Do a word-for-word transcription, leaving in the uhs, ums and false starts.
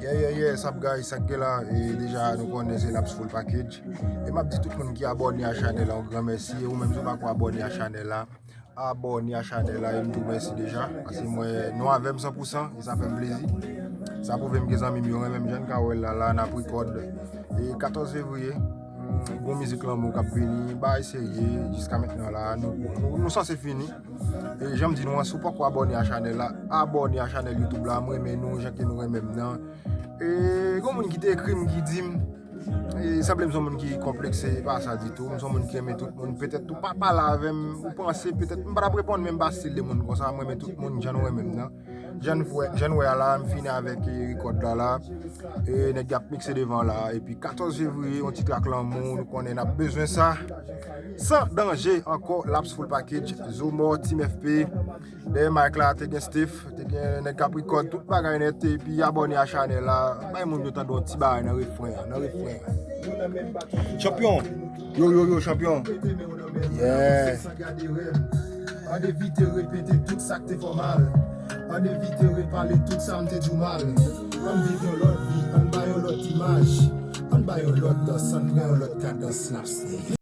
Yeah, yeah, yeah, what's up guys, sa k gen la, e deja nou konnen se Laps Full Package. E m ap di tout moun ki abòne a chanèl la, yon gran mèsi. E ou menm si w pa ko abòne a chanèl la, abòne a chanèl la, e m di w mèsi deja. Paske mwen, nou avè m san pou san, e sa fè m plezi. Sa pwouve m ke zanmi m yo renmen m, jan n ka wè l la, la, n ap rekòd. E katòz fevriye, mm, gon mizik lanmou k ap vini, bagay serye, jiska mentnan la, nou, nou, nou sanse fini. E jan m di nou an, si w poko abòne a chanèl la, abòne a chanèl YouTube la, m renmen nou, jan ke nou renmen m nan. E gon moun ki te ekri m, ki di m, e sanble m se yon moun ki konplekse, e pa sa ditou, m se yon moun ki renmen tout moun, petèt ou pa pale avè m, ou panse, petèt m pa t ap reponn, men m pa stil de moun konsa, m renmen tout moun, jan nou renmen m nan. Jan n wè, jan n wè a la, m fini avèk, e, rekòd la la. E nèg y ap mikse devan la. Epi katòz fevriye, yon ti trak lanmou, nou konnen n ap bezwen sa. San danje ankò, Laps Full Package, Zoumor, Team F P. Dèyè mic la, te gen Steph, te gen nèg k ap rekòd, tout bagay nèt. Epi abòne a chanèl la, bay moun yo tande yon ti bagay nan refren an, nan refren an. Chanpyon! Yo, yo, yo, chanpyon! Yeah! Ann evite repete tout sa k te fè w mal. Ann evite repale tout sa m te di w mal. Ann viv yon lòt vi, ann bay yon lòt imaj. Ann bay yon lòt dans, ann pran yon lòt kadans, n ap stay.